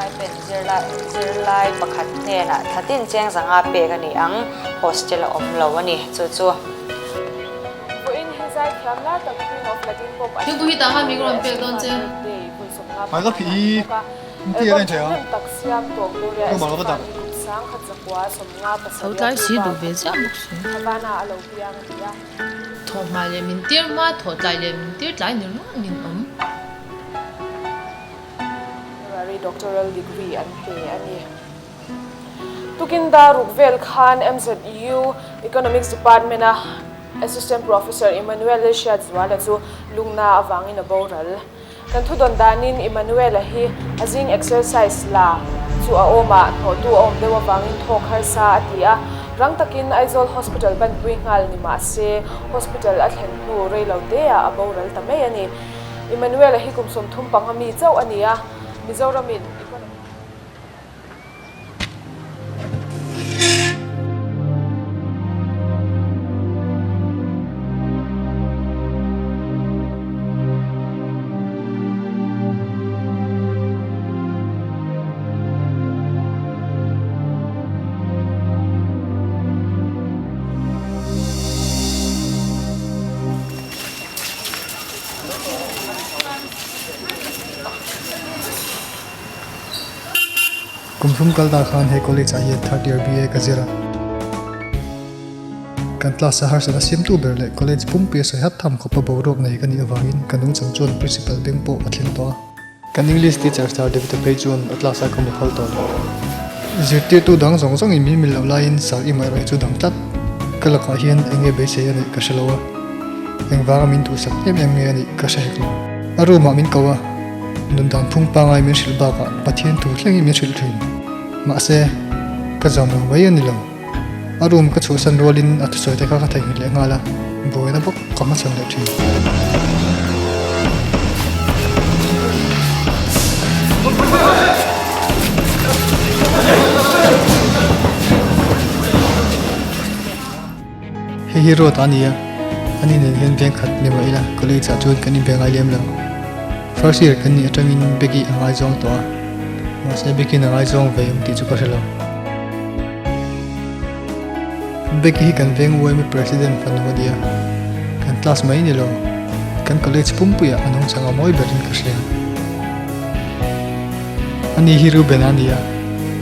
Stipend zirlai pakhat hnenah thlatin cheng zanga pek a ni ang, hostel a awm lo a ni. Chu chu. Vawiin hi zaithiam lar tak Queen of Latin Pop an Thingpui hi tah khan mi ka rawn pek dawn che. Birthday hun 50 panga a ni bawk a. Album thahnem tak siam tawh Gloria Estefan hi kum 1957 Tho tlai si Cuba duh ve chiah bawk si. Havana a lo piang a ni a. Thawh hma leh min tir hma, thawh tlai leh min tir tlai ni rengin awm. Honorary Doctoral Degree an pe a ni. Tukin dar ruk vel khan MZU Economics Department-a Assistant Professor Emmanuel Hriatzuala chu lungna avangin a boral. Kan thudawn danin Emmanuel-a hi a zing exercise la chu a awmah hnawhtu a awm deuh avangin thawk harsa a ti a, rang takin Aizawl Hospital banpui nghal ni mah se hospital a thlen hnu rei lo teah a boral ta mai a ni. Emmanuel-a hi kum 35 mi chauh a ni a, Mizoramin economy. Kum thum kal ta khan he college ah hian third year BA ka zir a. Kan class a harsat a siamtu ber leh college pumpuia sawi hat tham khawpa boruak nei ka nih avangin ka nungchang chuan principal beng pawh a thleng tawh a. Kan English teacher Sir David-a phei chuan a class a ka hmu phal tawh lo. Zirtirtu dang zawng zawngin min mil loh laiin Sir Ima erawh hi chu dang tlat. Ka lakah hian eng nge beisei a nih ka hre lo a, engvanga min duhsak em em nge a nih ka hre hek lo. A room ah min ko a, nun dan phung pangai min hrilh bakah Pathian thu thlengin min hrilh thin. Mahse, ka zawm lo mai a ni lo. A room ka chhuahsan rualin a thusawi te kha ka theihnghilh leh nghal a, buaina bawk ka hmachhawn leh thin. Hei hi road a ni a, ani nen hian veng khat ni mah ila college ah chuan kan inbe ngai lem lo. First year kan nih atangin Becky a ngaizawng tawh a, mahse Becky in a ngaizawng ve em tih chu ka hre lo. Becky hi kan veng UMA president fanu a ni a, kan class mai ni lo, kan college pumpuiah a nungchang a mawi berin ka hria. Ani hi Reuben a ni a,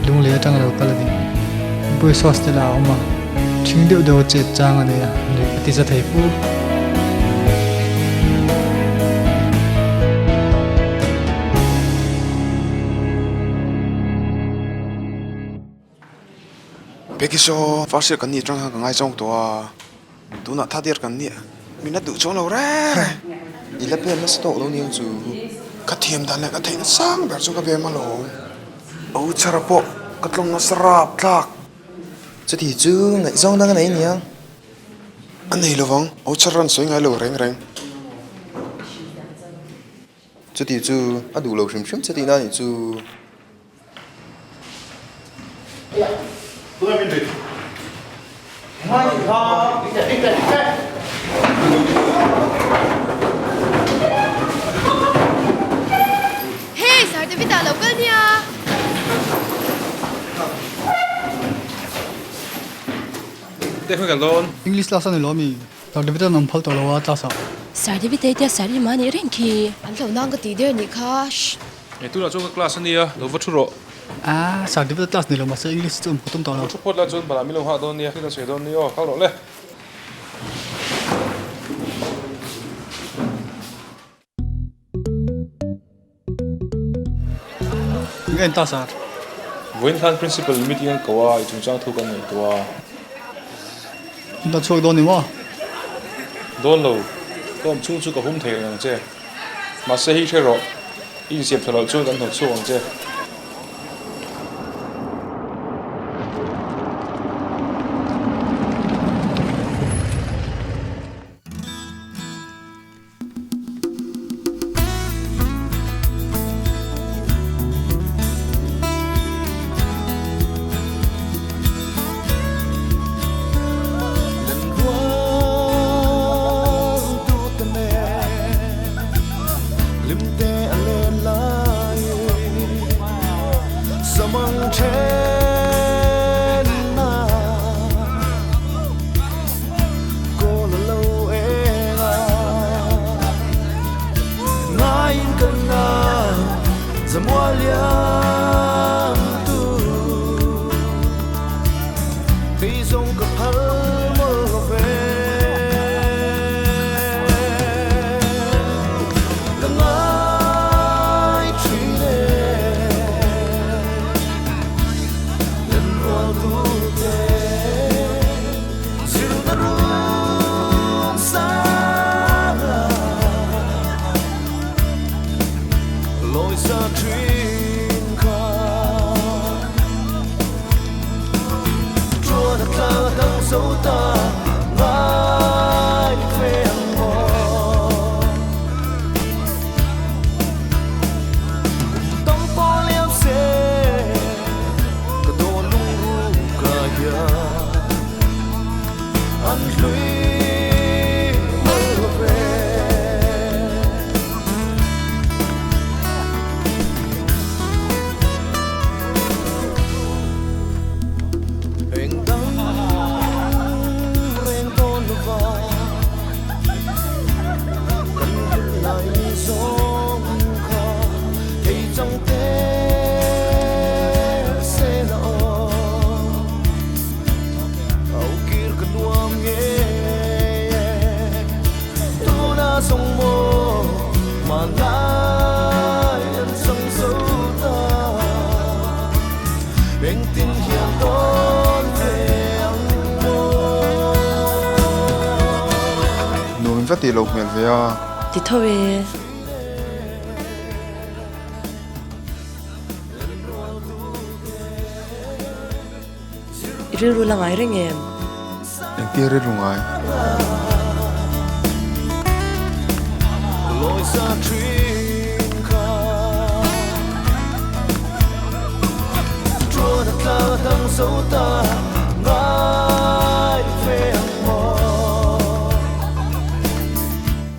lunglei atang a lo kal a ni. Boys hostel ah a awm a, ṭhing deuh deuh a chet chang a nei a, nuih a ti za thei fu. Peki saw first year kan nih atang khan ka ngaizawng tawh a, tunah third year kan nih min la duh chuang lo reng reng. I la pen nasa tawk lo niang chu. Ka thiam dan leh ka theihna sang ber chu ka ve malawm. O chhara pawh ka tlawng nasa rap tlak. Chuti chu ngaihzawng dang a nei niang. A nei lovang, o chhara an sawi ngai lo reng reng. Chuti chu a duh lo hrim hrim che tihna anih chu. Hey, Sir David ah lo kal nia. English class a ni lo ami? Sir David an awm phal tawh lo a class ah. Sir David ei tia Sir Ima nih reng khi. An hlauh nang ka tih der nih kha. Shh. Eng tunah chuan ka class a nia, lo va thu rawh. Ah, Sir David a class ni lo mahse English chu awm khaw tum tawh lo. Lo thu phawt la chuan banah min lo nghah dawn nia, thil kan sawi dawn nia aw, kal rawh le. Eng en ta Sir? Vawiin khan Principal meeting an ko a, i chungchang thu kan ngaihtuah a. In la chhuak dawn ni maw? Dawn lo, ka awm chhung chu ka hum thei reng ang che. Mahse hi hre rawh, i insiam tha loh chuan kan hnawt chhuak ang che. Vaiin kan nang zamual liam tu Kei zawng ka phal mawlh lo ve Ka ngai thin e Len rual tu te Zirna rum sang a Lawi sa thin kha Chuan a tlang a dang zo ta ngai ve ang maw Kum tam pawh liam se ka dawn lung ruk ah hian an hlui mawlh lo ve. Eng dang reng dawn lova kan hun lai ni zawng kha thei chang te se la aw. Au kir ka nuam nge tuna zawng maw hmanlai an chang zo ta engtin hian dawn ve ang maw. Nuam in va tih lo hmel ve a. Ti tho e. I rilru la ngai reng em? Engtia rilru ngai?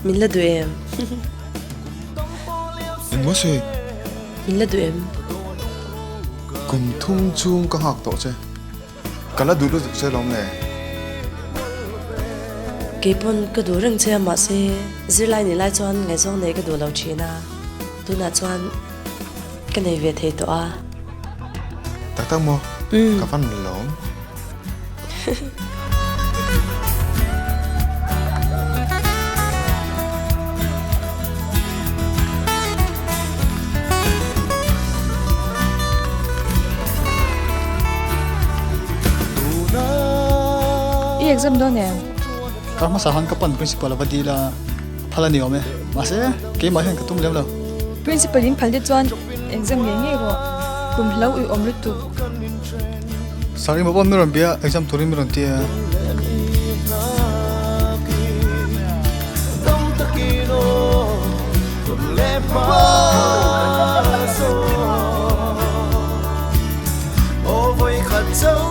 Min la duh em? Engmaw sawi? Min la duh em? Kum thum chhung ka nghak tawh che. Ka la duh lutuk che lawm le. Keipawn ka duh reng che a mahse zirlai nih lai chuan ngaihzawng nei ka duh lo thin a, tunah chuan ka nei ve thei tawh a. Tak tak maw? Ka van lawm. I exam dawn em? Kar hmasa han ka pan principal a va dil a, phal a ni awm e. Mahse, keimah hian ka tum lem lo. Principal in phal te chuan exam ngei ngei rawh. Kum hlo ui awm lutuk. Sir i mawh mi rawn bia exam turin mi rawn ti a.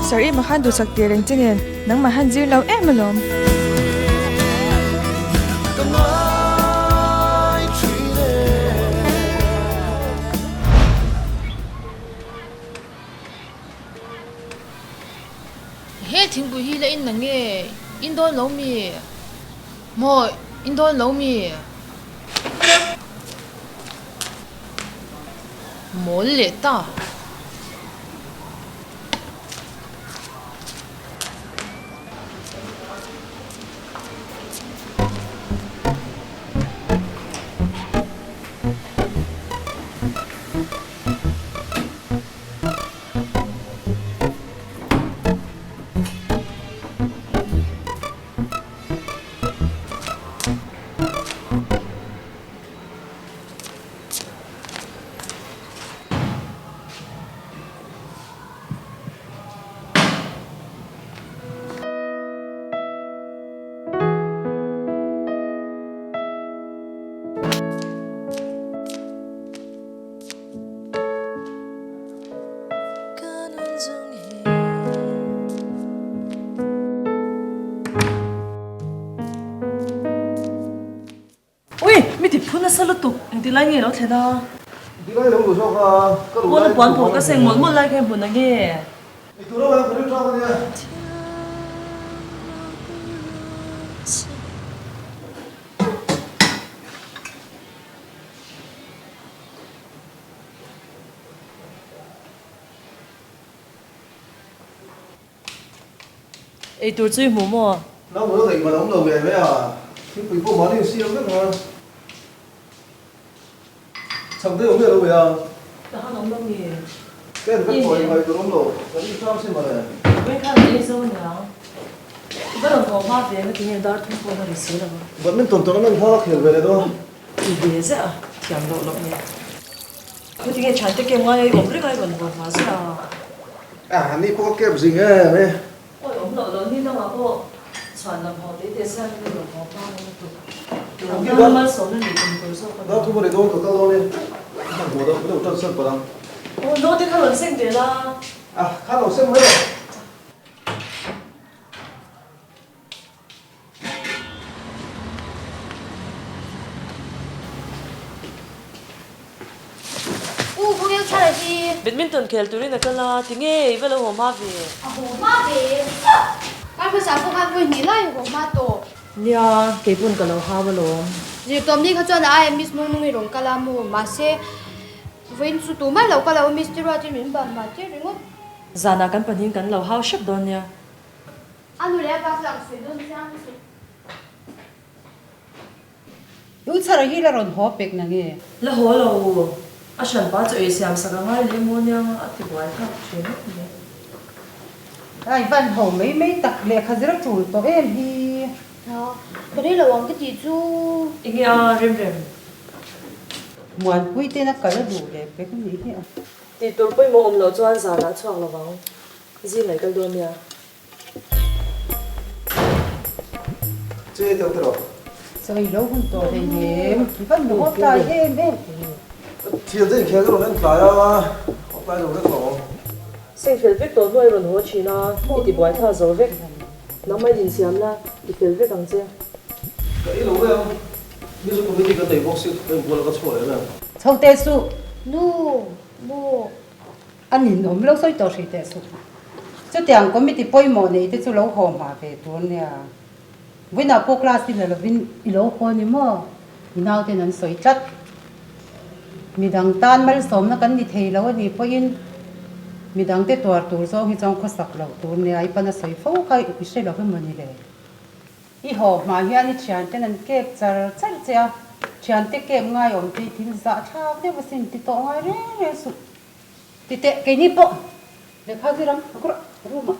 Sir i mah khan duhsak teh reng che nen nangmah han zir lo em alawm. He thingpui hi la in na nge in dawn lo mi? Maw in dawn lo mi? Mawl leh ta. Ui, mi ti phu nasa lutuk, engti lai nge lo thlen a? Engti lai lo luh zawk a, ka luh lai Pawn a puan pawh ka seng mawlh mawlh lai kha hmun ang e. Ei tur ho hian ka ring thlak a nia. Eitur chu i hmu maw? Nau lo daih man a awm lo ngei mai a, thingpui pawh mahni in siam vek a. Chhak daih awm miah lo ve a. Ka han awm lo nge? Ka en vek tawh engai tur awm lo, kan in hrang sin mawle. Vawiin khan an ei zo aniang. I va rawn haw hma ve nga tinge dar thum pawh a ri si lo a. Badminton tournament kha ka khel ve leh dawn. I ve ziah a, thiam loh loh nia. Khaw tinge thiante kem ngai a i awm reng a i rawn haw hma ziah a. A ni pawh ka kep zing em e. Awi awm loh loh ni dangah pawh chhuan lam haw te te siam in i rawn haw hma nge lutuk. Lam tan malsawmna nih tum tur zawk a ni. Dar thum a ri dawn ka kal dawn e. Ka hman hmuh dawn ka deuh tan san palh ang. Aw naute kha rawn seng ve la. A kha lo seng mai rawh. U Kawngel thar hi. Badminton khel turin a kal a, tinge i va lo haw hma ve? A haw hma ve chiah. Kar hmasa pawh khan vawi hnih lai a haw hma tawh. Nia, kei pawn ka lo hau alawm. Zirtawm ni kha chuan a aia Miss Mungmung i rawn kal a maw? Mahse, vawiin chu tumah lo kal lo, Miss Tiruatin min ban hma tir ringawt. Zanah kan pahnihin kan lo hau hrep dawn nia. A nu leh a pa chu ang sawi dawn chiang chu. U chhara hi la rawn haw pek na nge? La haw lo u, a hranpa chu ei siam sak a ngai leh maw nia a ti buai thlak thin ngawt mai. Ai van ho mai mai tak lehkha zir a tul tawh em hi. Ka rei lo ang ka tih chu. Enge a rem rem? Muanpui ten a kal a duh leh pek a nih hi a. Tih tur pawimawh awm loh chuan zanah chhuak lo vang. Zing ngaih kal dawn nia. Che deuh te rawh. Sawi lo hun tawh hlei nem. I van haw tlai em em. Thian te inkhel ka rawn en tlai a, haw tlai lo vek lo. Seng fel vek tawh hnuai rawn haw thin a, i ti buai tha zo vek. Nangmah in insiam la, i fel vek ang che. Ka ei lo ve ang. Music committee kan nei bawk si, ka inbual a ka chhuah leh em. Chho teh suh. Nu, maw. A ninawm lo sawi tawh hrih teh suh. Chutiang committee pawimawh nei te chu lo haw hma ve tur nia. Vawiinah pawh class i la lovin i lo haw ni maw? I nauten an sawi tlat. Midang tan malsawmna kan ni thei lo a nih pawhin midangte tuar tur zawng hi chuan khawsak loh tur nia i pan a sawi fo kha i hre lo emaw ni le? I haw hma hian i thianten an kep char char che a, thiante kep ngaiawm te i thil zah thlak deuh asin ti tawh ngai reng reng suh. Ti teh, keini pawh lehkha zir ang, a kawrh room ah.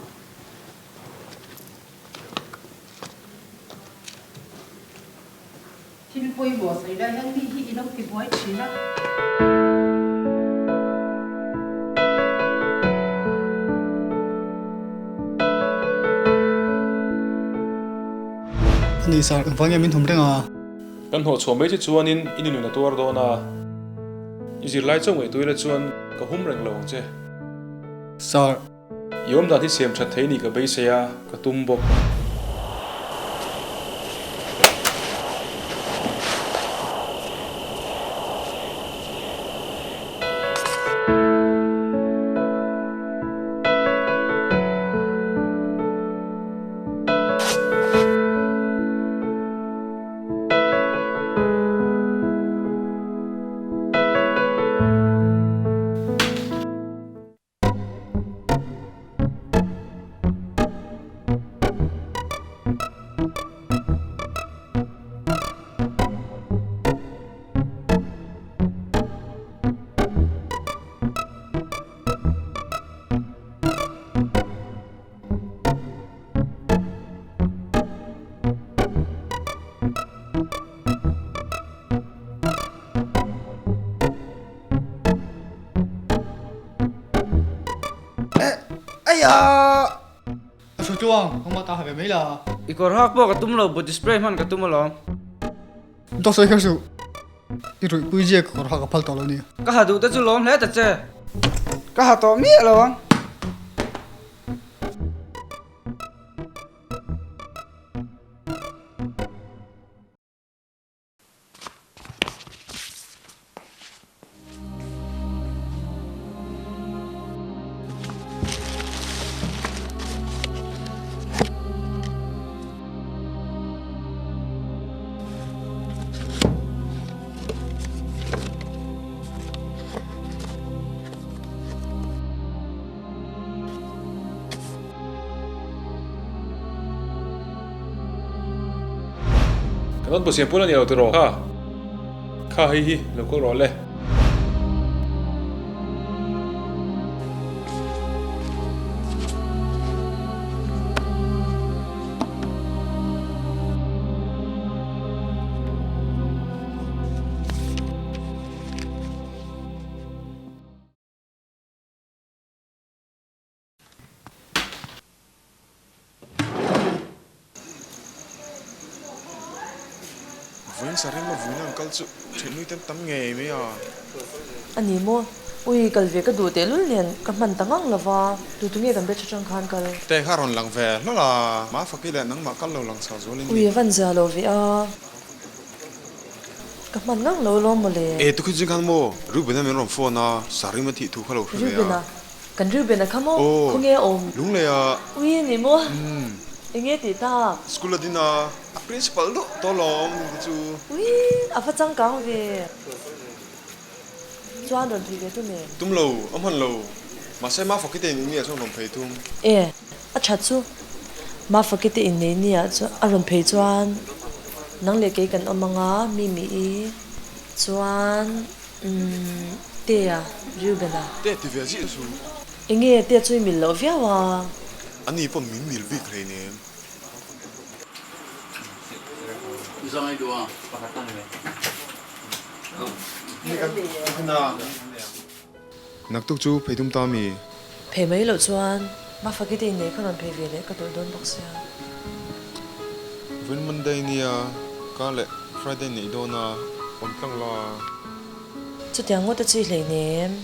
Thil pawimawh sawi lai hian mi hi i lo ti buai thin a. A ni sir, engvang nge min hum reng a? Kan hnawh chhuah mai che chuanin i ninun a tuar dawn a, i zirlai chauh ngaihtuah ila chuan ka hum reng lo ang che. Sir. I awmdan hi siam that thei ni ka beisei a, ka tum bawk. A hru chuang, kawngmah ta ha ve mai la. I kawr hak pawh ka tum lo, body spray hman ka tum alawm. Dawk sawi kher suh, i ruihpui zia ka kawr hak a phal tawh lo nia. Ka ha duh te chu lawm hle ta che. Ka ha tawh miah lo ang. Kan rawn pawh siam pul a ni lo tiraw? Kha, kha hei hi lo kawl rawh le. Vawiin Sarema vawiin an kal chu ṭhiannu ten tam ngei mai a. A ni maw? Ui, kal ve ka duh tehlul nen ka hman ta ngang lo va, tu tu nge kan batch atang khan kal? Te kha rawn lang ve hlawlh a, Mafaki leh nangmah kal lo lang chho zual in ni. Ui, a van zia lo ve a. Ka hman ngang lo lawm mawle. E, tukhin zing khan maw? Reuben-a min rawn phone a, Sarim a thih thu kha lo hre ve a. Reuben-a? Kan Reuben-a kha maw? Aw. Khawnge a awm? Lunglei a. Ui ni maw? Umm. Enge tih tak? School a din a, a principal deuh tawh lawm ning te chu. Ui, a va changkang ve. Chuan rawn phei ve tum em? Tum lo, a hman lo. Mahse Mafaki te in nia chuan rawn phei tum. E, a that chu. Mafaki te in nei nia chu a rawn phei chuan nang leh kei kan awm anga mi mi i chuan umm Tea, Reuben-a. Tea ti ve zih chu. Enge Tea chu i mil loh viau a? Ani pawh min mil bik hleinem. Naktuk chu phei tum ta mi? Phei mai loh chuan Mafaki te innei kha rawn phei ve leh ka duh dawn bawk sia. Vawiin Monday nia ka leh Friday neih dawn a awm tlang la. Chutiang ngawt a chi hleinem.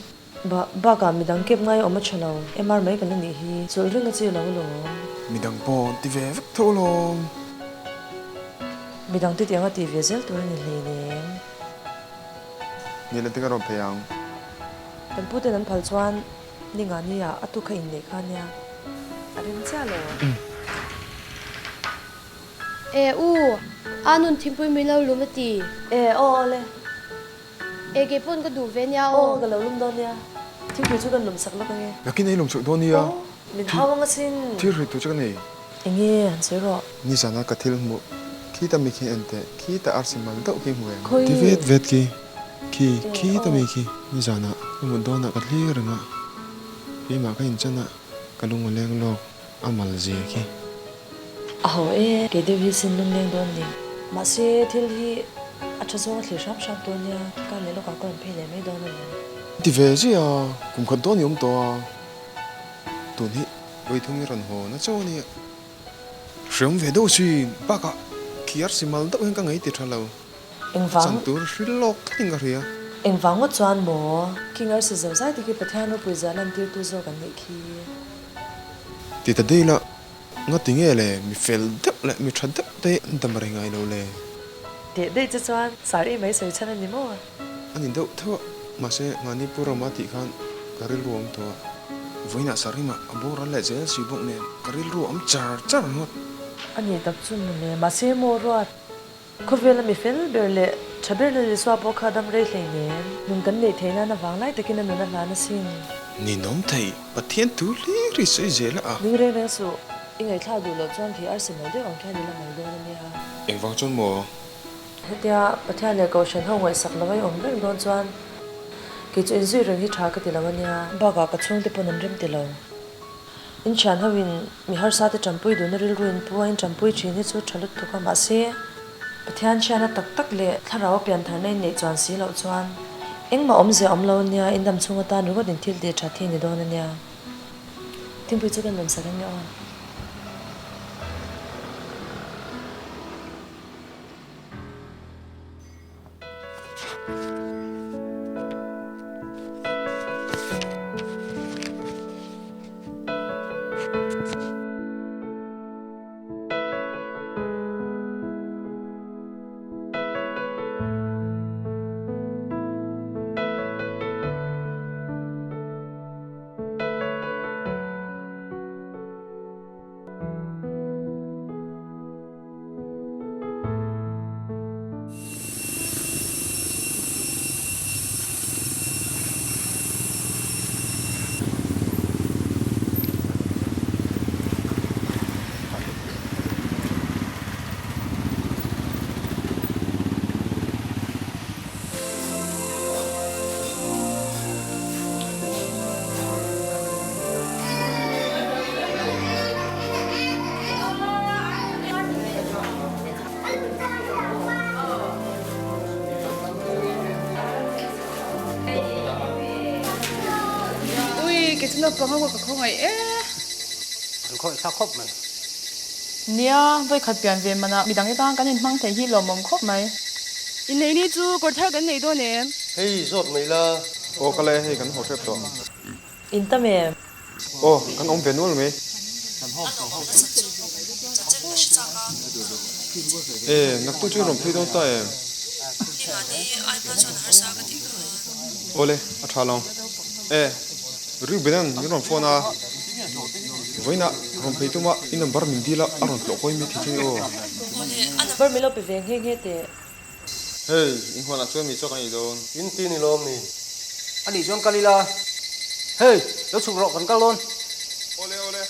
Ba bakah midang kep ngai awm a tha lo, MR mai kan la nih hi, chawlh reng a chi lo alawm. Midang pawh ti ve vek tho alawm. Midang te tiang a ti ve zel tur a ni hleinem. Ni leh te ka rawn phei ang. Kan pu ten an phal chuan ni nga nia a tu kha inneih kha nia a rem chiah lo. E u, a nun thingpui min lo lum a ti. E aw aw le. E kei pawn ka duh ve nia aw. Aw ka lo lum dawn nia. Thingpui chu kan lum sak lawk ange. Nakin ei lum sak dawn nia. Aw min hau anga sin. Thil hrui tur chu ka nei. Enge han sawi rawh. Nizana ka thil hmuh khita mi khi en teh khita arsi mal deuh khi hmu em. Khawi. Ti vet vet khi khi khita mi khi nizana ka mut dawnah ka thlir reng a keimah ka inchan a ka lung a leng lawk a mal zia khi. A ho e, kei deuh hi sin lung leng dawn ni. Mahse, thil hi a tha zawng a thlir hram hram tur nia, kar leh lawkah ka rawn phei leh mai dawn a ni. Ti ve zia a, kum khat dawn i awm tawh a, tun hi vawithum i rawn haw na chauh a nia. Hreawm ve deuh sin, bakah khi arsi mal deuh hian ka ngaih ti tha lo. Engvang? Chan tur hril lawk tlatin ka hria. Engvang ngawt chuan maw? King arsi zo zai te khi Pathian ropui zia lantirtu zawk an nih khi. Ti ta dei la. Nga ti nge le, mi fel deuh leh mi tha deuh te an dam reng ngai lo le. Teh daih che chuan sar i mai sawi chhan a ni maw? A ni deuh theuh a, mahse mahni pu Rama tih khan ka rilru a awm tawh a. Vawiinah Sarima a boral leh zel si bawk nen ka rilru a awm char char ngawt. A ni tak chu mawle, mahse maw ruat? Khawvela mi fel ber leh tha ber leh Isua pawh kha dam rei hleinem. Nun kan neih theih nan avang lai takin a nun a hlan asin. Ninawm thei, Pathian thu hlir i sawi zel a. Ning reng reng suh, i ngaihthlak duh loh chuan khi arsi mal deuh ang khian i la mal dawn a nia. Engvang chuan maw? Hetia Pathian leh Kohhran ho ngaihsak lo a i awm reng dawn chuan kei chu inzui reng hi tha ka ti lo a nia. Bakah ka chhungte pawn an rem ti lo. In thian ho in mi harsa te tanpui duhna rilru in pu a in tanpui thin hi chu tha lutuk a mahse Pathian thiana tak tak leh thlarau piantharna in neih chuan si loh chuan engmah awmzia awm lo ania in dam chhung atan ringawt in thil tih that hi ni dawn ania. Thingpui chu kan lawmsak ang nge aw. Kei chu naupang ho ka khawngaih e. An khawih thlak khawp mai. Nia, vawikhat pian ve manah midang te tan kan inhmang thei hi lawmawm khawp mai. Innei ni chu kawr thar kan nei dawn em? Hei zawt mai la. Aw ka le, hei kan haw hrep tawh. In tam em? Aw, kan awm ve nual mai. E, naktu chu i rawn phei dawn ta em? Aw le, a tha lo. E, Reuben-a'n min rawn phone a, vawiinah rawn phei tum a, i number min dil a, a rawn tlawh kawi mai thei che ni aw. A number min lo pe ve nghe nghe teh. Hei, inhuanah chuan mi chawk a ni dawn. In ti ni lawm ni? A nih chuan kal ila. Hei, lo chhuk rawh, kan kal dawn. Awle, awle.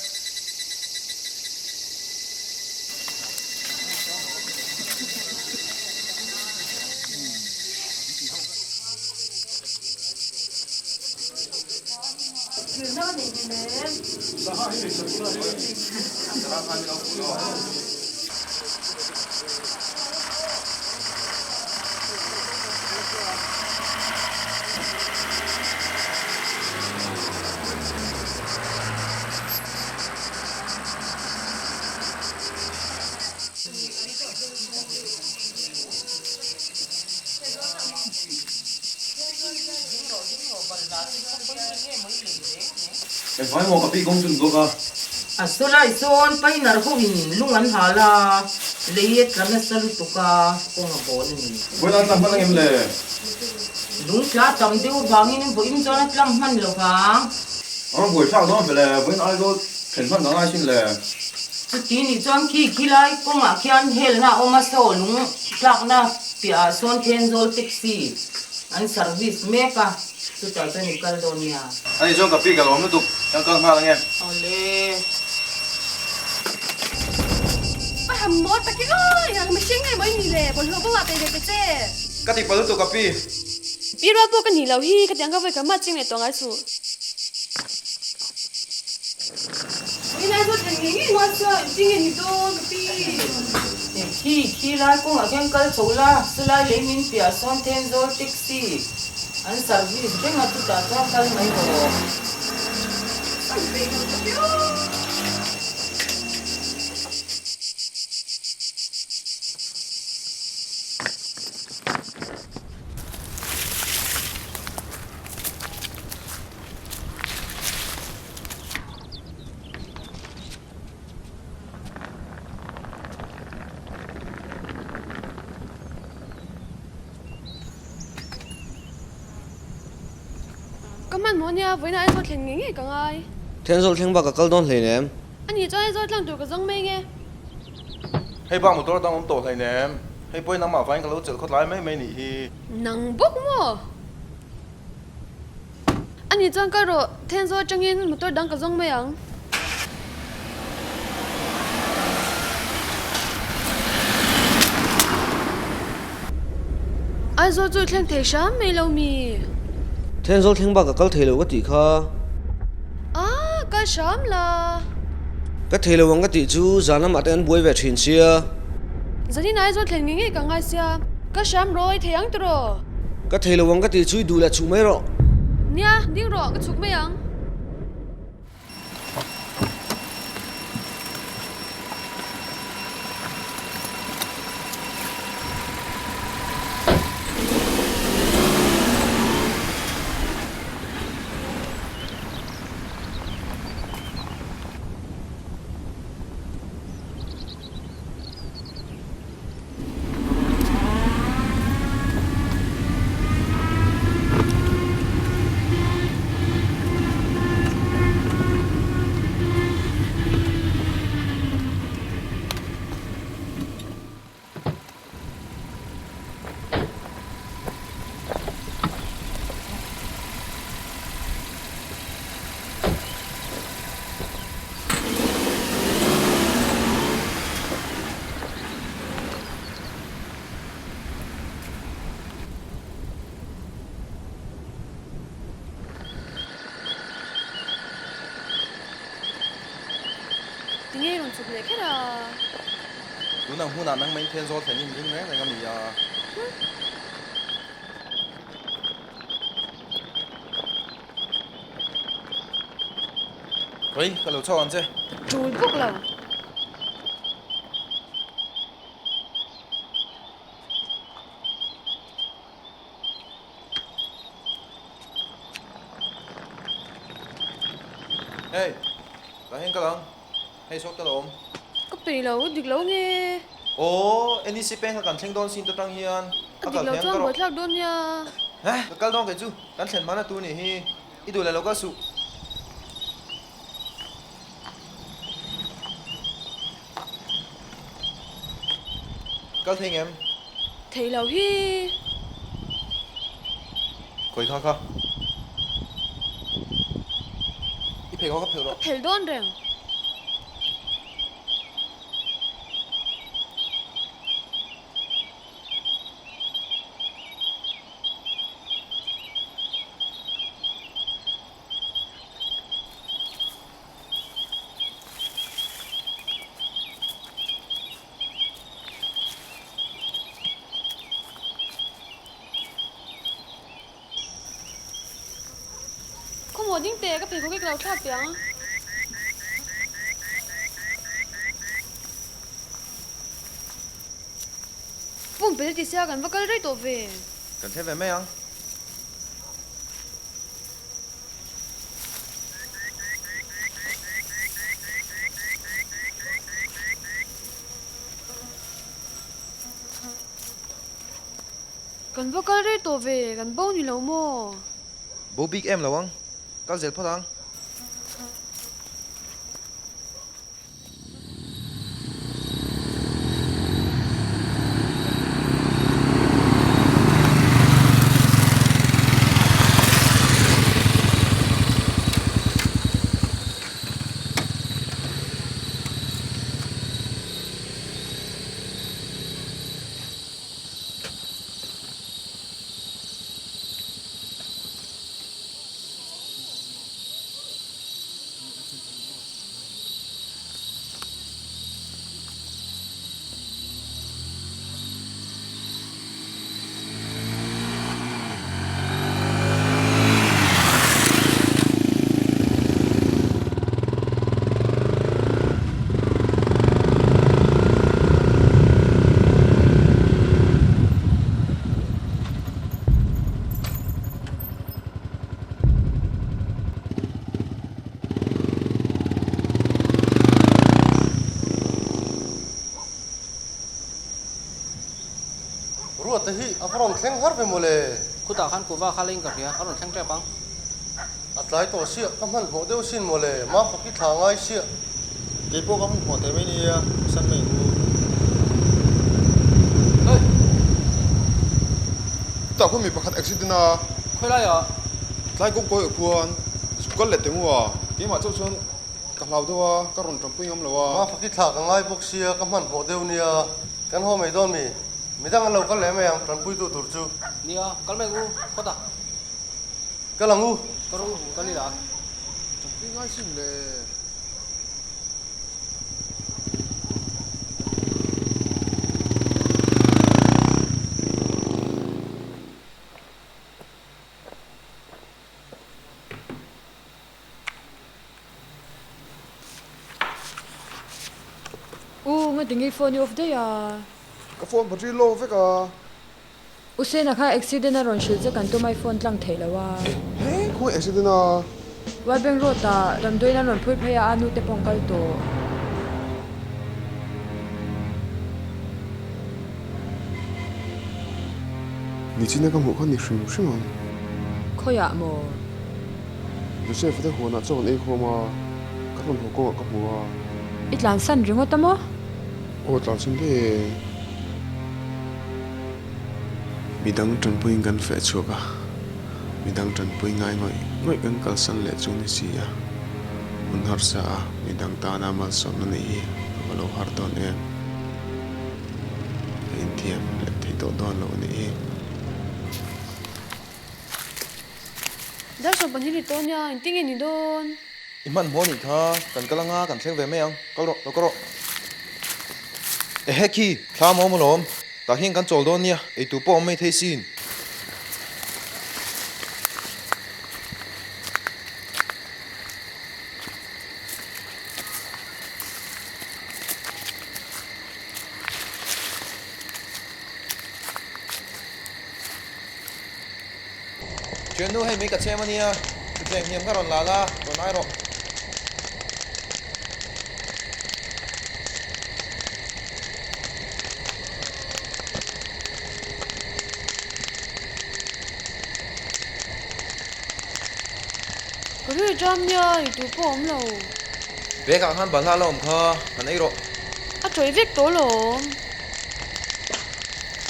Engvai maw ka pi kawng chun bawk a? A sulai sawn painarh ho in lung an hal a, lei a tla nasa lutuk a, kawng a bawl a ni. Vawiin a tla hman ang em le? Lung tla tam deuh vangin vawiin chuan a tlang hman lo vang. A rawn buai thlak dawn vele, vawiin Aizawl thlen hman ka ngai sin le. Chuti nih chuan khi khilai kawngah khian helna a awm a, saw lung tlakna piahah sawn Thenzawl taxi an service mek a, chutah chuan i kal dawn nia. Ani chuan ka pi ka lawm lutuk, kan kal nghal ange. Awle. A ham maw tak i aw, eng ang mihring nge maw i nih le, bawlhhlawh bo ah peih ve ta che. Ka ti palh lutuk ka pi. Pi rual pawh ka nih loh hi, khatiang ka vawi ka mah ching leh tawh ngai suh. Inai chu thlen ngei ngei maw chuan ti nge ni dawn ka pi. Khi khi lai kawngah khian kal chho la, chulai lei min piah sawn Thenzawl taxi an service reng a chutah chuan kal mai rawh. An peih lo ta viau. Ka hmanhmawh nia, vawiin Aizawl thleng ngei ngei ka ngai. Thenzawl thleng bak ka kal dawn hleinem. A nih chuan Aizawl tlang tur ka zawng mai nge. Hei bak motor dang awm tawh hleinem. Hei pawhin nangmah vangin ka lo chelh khawtlai mai mai nih hi. Nang bawk maw? A nih chuan kal rawh, Thenzawl atangin motor dang ka zawng mai ang. Aizawl chu i thleng thei hram mai lo mi? Thenzawl thleng bak ka kal thei lo ka tih kha. Ah, kal hram la. Ka thei lo ang ka tih chu zan lamah te an buai ve thin sia. Zanin Aizawl thlen ngei ngei ka ngai sia, kal hram rawh i thei ang tiraw? Ka thei lo ang ka tih chu i duh leh chhuk mai rawh. Nia, ding rawh, ka chhuk mai ang. Tinge i rawn chuk leh kher a? Tunang hunah nang main Thenzawl thlen in ring reng reng a ni a. Khawi, ka lo chhuak ang che. Tul bawk lo. Hey, tah hian kal ang. Hei sawt ka la awm. Ka peih lo, dik lo nge. Aw, NEC peng kha kan thleng dawn sin ta tang hian. A dik lo chuan buaithlak dawn nia. Heh, ka kal dawn kei chu. Kan thlen hmana tur nih hi. I duh leh lo kal suh. Kal thei ngem? Thei lo hi. Khawi kha kha. I phei khaw kha phelh rawh. Ka phelh dawn reng. Khawmuah ding teh ka pheikhawk hi ka lo thlak teh ang. Pumpelh ti sia kan va kal rei tawh ve. Kan thleng ve mai ang. Kan va kal rei tawh ve, kan bo ni lo maw? Bo bik em lo ang, kal zel phawt ang. Ruata hi a va rawn thleng har ve mawle. Khutah khan kuhva kha la in ka hria, a rawn thleng tep ang. A tlai tawh siah, ka hmanhmawh deuh sin mawle, Mafaki thla ngai siah. Kei pawh ka hmanhmawh teh mai nia, san mai u. Hey! Tah khuan mi pakhat accident a. Khawi lai ah? Tlai kawng kawi ah khuan zuk kal leh teh mu a, keimah chauh chuan ka hlau deuh a, ka rawn tanpui ngam lo a. Mafaki thla ka ngai bawk sia, ka hmanhmawh deuh nia, kan haw mai dawn mi? Midang an lo kal leh mai ang, tanpuitu tur chu. Nia, kal mai u, phawt a. Kal ang u. Ka ru, kal ila. Tanpui ngai sin le. U, ngatinge i phone i off daih a? Ka phone battery low vek a. U Sena kha accident a rawn hrilh che kan tum a i phone tlang theih lo a. He khawi accident a? Waibank road ah damdawiin an rawn phur phei a, a nu te pawh an kal tawh. Nichina ka hmuh kha ni hrim hrim ang. Khawiah maw? Joseph te huanah chaw an ei khawm a, ka rawn haw kawngah ka hmu a. I tlansan ringawt a maw? Aw tlansan daih e. Midang tanpuiin kan feh chhuak a, midang tanpui ngai ngawih ngawih kan kalsan leh chu ni si a, hun harsa a midang tana malsawmna neih hi a va lo har dawn em? Ka inthiam leh thei tawh dawn lo a nih hi. Dar sawm pahnih ni tawh nia, engtin nge ni dawn? I hmanhmawh anih kha, kan kal anga kan thleng ve mai ang, kal rawh, lo kal rawh. Ehe khi, thla maw maw lawm, tah hian kan chawl dawn nia, eitur pawh awm mai thei sin. Thiannu hei mei ka chhem a nia, thutthleng hniam kha rawn la la, rawn ai rawh. Ka ri jam nia, i tur pawh a awm lo. Bag ah khan balhla la awm kha, han ei rawh. A tawih vek tawh alawm.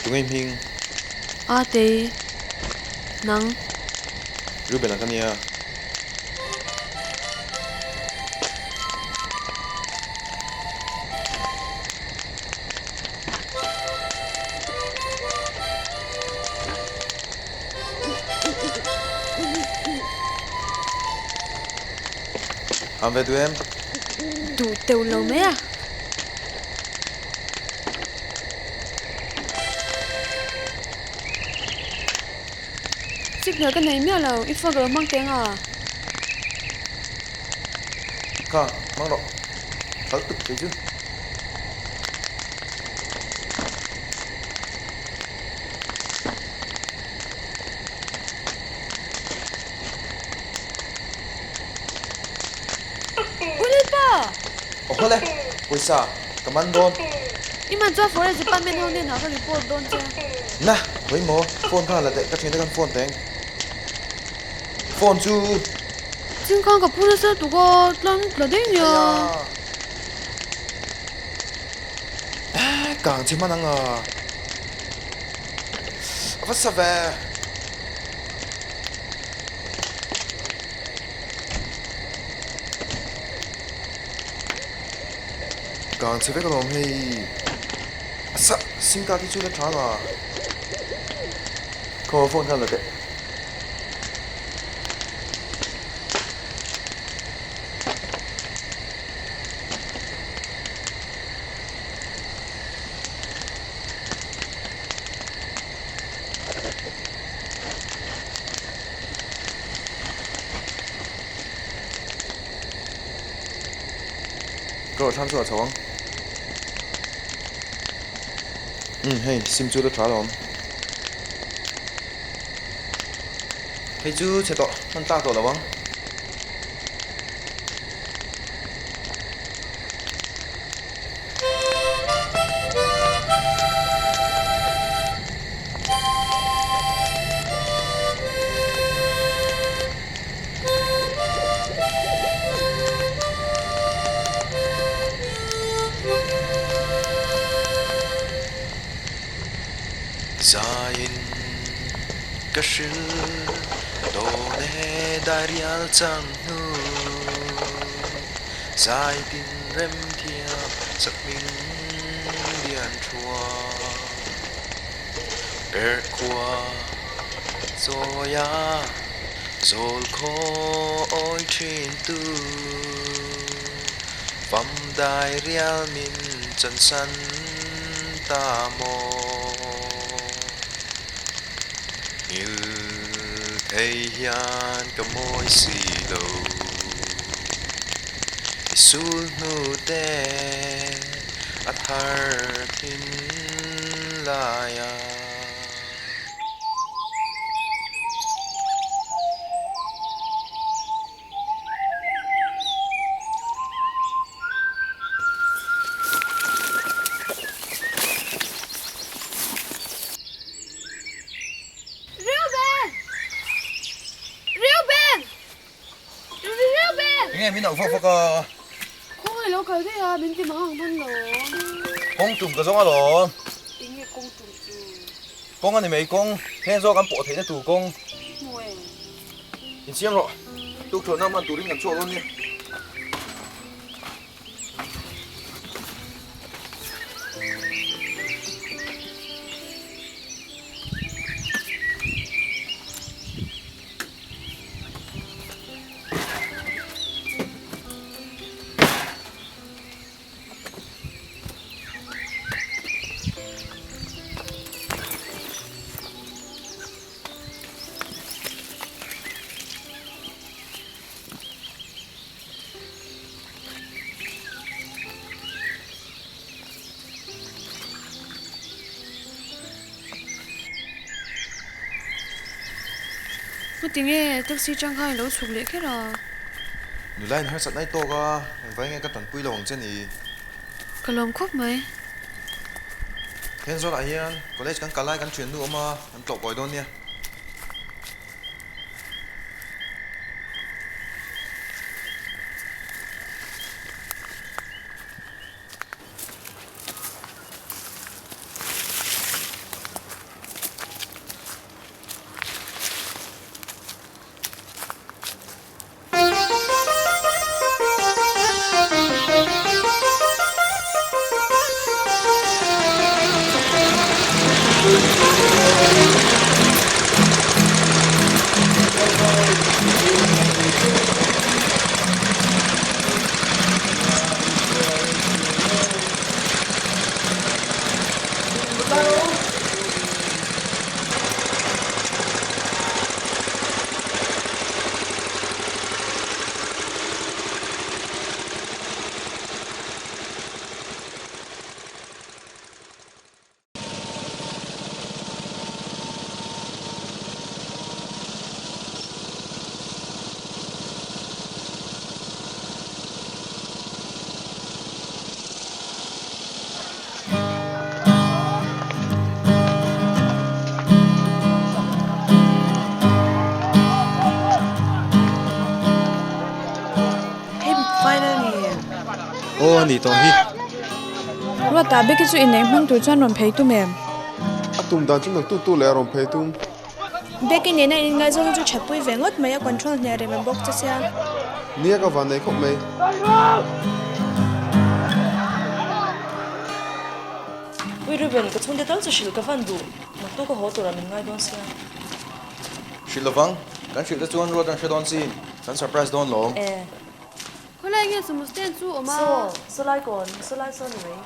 Tunge hming? A tei. Nang. Reuben a ka nia. An ve duh em? Duh teuh lo mai a. Signal ka nei miah lo, i phone ka lo hmang teng a. Kha, hmang rawh. Thal tuk kei chu. Ulpa! Aw hawle, pawisa ka man dawn. I man chuan Forest Department ho hnenah ka report dawn che. Na, hawi maw, phone kha la teh, ka thiante khan phone teng. Phone chu. Chingkhang ka phu nasa tuk a, tlang tla daih nia. Aya! Kang che hman ang a. A va sa ve. Kang chhe vek alawm hei. A sa sim card hi chu la tha nga. Khaw phone khan la teh. Ka rawn thlam chhuah chho ang. Umm hei sim chu la tha alawm. Hei chu chhe tawh hman tlak tawh lo ang. Zaiin ka hril dawn e dairial chang hnu Zai tin rem thiam sak hming lian thua Perh khua chawia zawl khaw awi thin tu Fam dai rial min chansan ta maw Ngil thei hian ka mawi si lo I sul hnu te a thar thin lai a. Reuben! Reuben! Reuben! Enge min auh fak fak a? Khawngaih lo kal daih a, min ti mang ang hman lo. Kawng tum ka zawng alawm. Enge kawng tum chu? Kawng a ni mai kawng, heng zawk an pawh theihna tur kawng. Hmu em? Insiam rawh, tukṭhuahna hman turin kan chhuak dawn nia. Ngatinge taxi chang khan i lo chhuk leh kher a? Nula in harsat nai tawk a, engvai nge ka tanpui lo ang che ni? Ka lawm khawp mai. Thenzawl ah hian college kan kal lai kan thiannu awm a, kan tlawh kawi dawn nia. Hei final ni. Aw a nih tawh hi. Ruata Becky chu inneih hmang tur chuan rawn phei tum em? A tum dan chu nang tu tu leh a rawn phei tum. Becky nena in inngaihzawn hi chu thatpui ve ngawt mai a control hneh rem em bawk che sia. Nia ka van nei khawp mai. Ui Ruben, ka chhungte tal chu hrilh ka van duh, naktu ka haw turah min ngai dawn sia. Hrilh lovang, kan hrilh te chuan ruat an hre dawn sin, kan surprise dawn lawm. E. Khawlai nge sumo stand chu awm a? Saw, sawlai kawn, sawlai saw ni mai.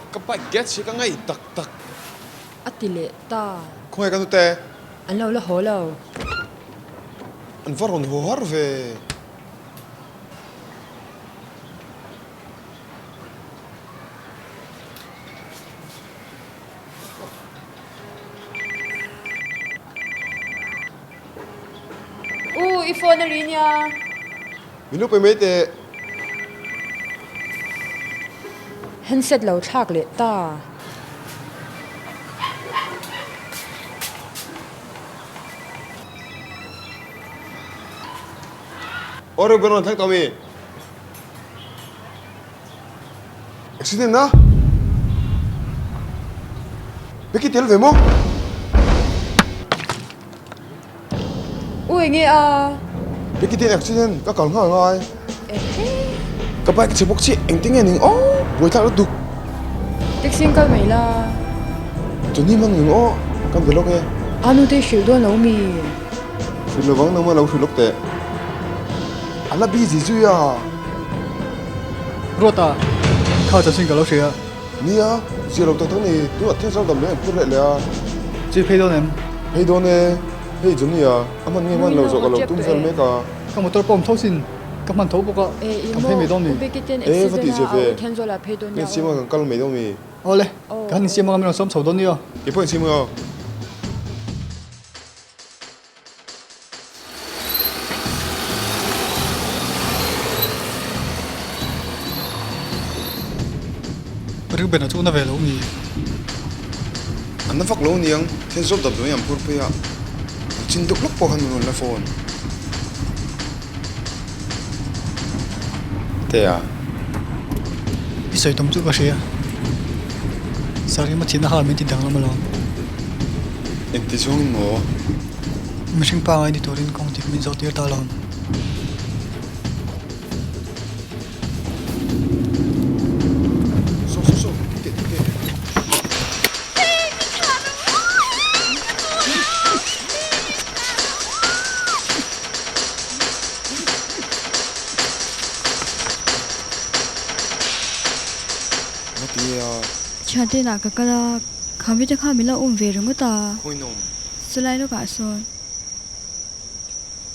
Ka bike gas hi ka ngaih tak tak. A ti leh ta. Khawnge ka nute? An lo la haw lo. An va rawn haw har ve. U, i phone a ri nia. Min lo pe mai teh. Handset lo thlak leh ta. Aw Reuben rawn thleng tawh mi? Accident a? Becky tel ve maw? U enge a? Becky te accident ka kal nghal ngai. Ehe. Ka bike chhe bawk chiah engtin nge ning aw buaithlak lutuk. Taxi in kal mai la. Chawhni hman ning aw kan be lawk e. A nu te hrilh dawn lo mi? Hrilh lovang nangmah lo hrilh lawk teh. A la busy zui a. Ruata, kha chanchin ka lo hria. Nia, zia lo tak tak ni, tunah thil dam leh an phur leh leh a. Chi phei dawn em? Phei dawn e, hei Johnny a, a hman nge hman lo zawh ka lo tum vel mek a. Ka motor pawh awm tho sin, ka hman tho bawk a, kan phei mai dawn mi? E, va tih zia ve, kan insiam a kan kal mai dawn mi? Awle, ka han insiam anga min rawn sawm chho dawn nia. Keipawh insiam anga. Reuben a chu na ve lo mi? An na vak lo niang, thil zawt dap dawn i an phur phei a, an chin deuh lawk pawh khan min rawn la phone. Tea. I sawi tum chu ka hria. Sarima thihna kha min ti danglam alawm. Engti zawngin maw? Mihring pangai ni turin kawng dik min zawh tir ta alawm. Saw saw saw, tih teh tih teh. Nga ti nge a? Thiante inah ka kal a, khami te kha min lo um ve ringawt a. Khawihnawm? Chulai lawkah sawn.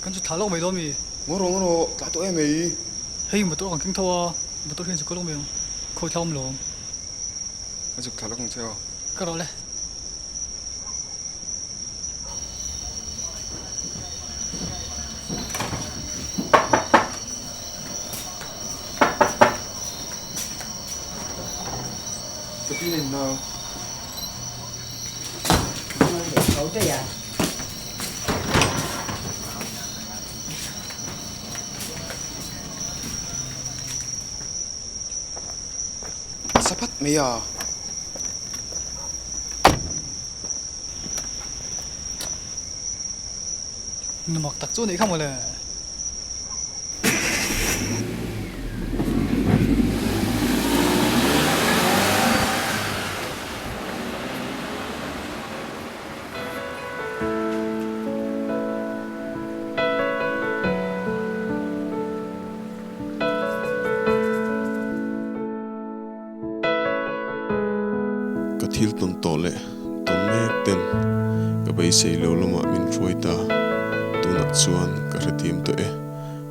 Kan chu thla lawk mai dawn mi? Ngaw rawh ngaw rawh, tla tawh em ei. Hei motor kan keng tho a, motor hian chuk lawk mai ang, khawi thla awm lo ang. Ka chuk thla lawk ang che aw. Ka rawh le. Ka pi nen nau. A sa phat mai a. Numak tak chu a nih kha mawle. Ka thil tawn tawh leh tawn mek ten ka beisei lo lamah min hruai ta. Tunah chuan ka hrethiam tawh e.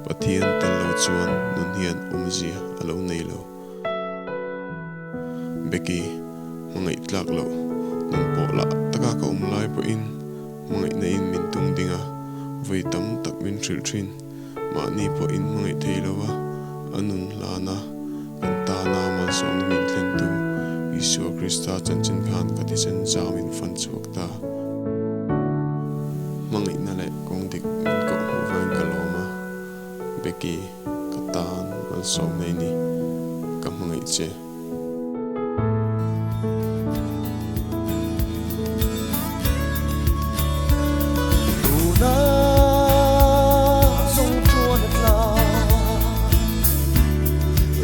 Pathian tel lo chuan nun hian awmzia a lo nei lo. Becky, hmangaih tlak loh nun pawh lah taka ka awm lai pawhin hmangaihna in min tung ding a, vawi tam tak min hrilh thin. Mahni pawh in hmangaih thei lo a, a nun hlana kan tana malsawmna min thlentu Isua Krista chanchin khan ka thisen zam in fan chhuak ta. Hmangaihna leh kawng dik min koh hmuh vangin ka lawm a, Becky, ka tan malsawmna i ni, ka hmangaih che. Tuna zawng chuan a tla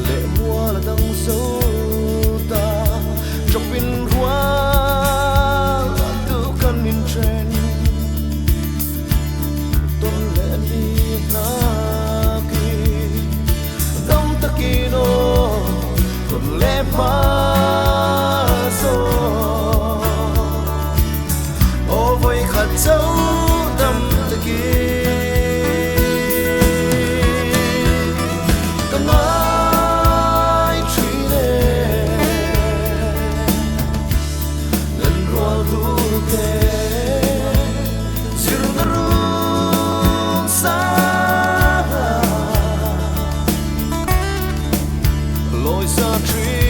leh mual a dang zo ta, chawpin rual tu kan inthen tawn leh ni hnakin. Dam takin aw tawn leh hma zawn aw vawi khat cho dam takin ka ngai thin e Len rual duh te zirna rum sang a. Lawi sa thin.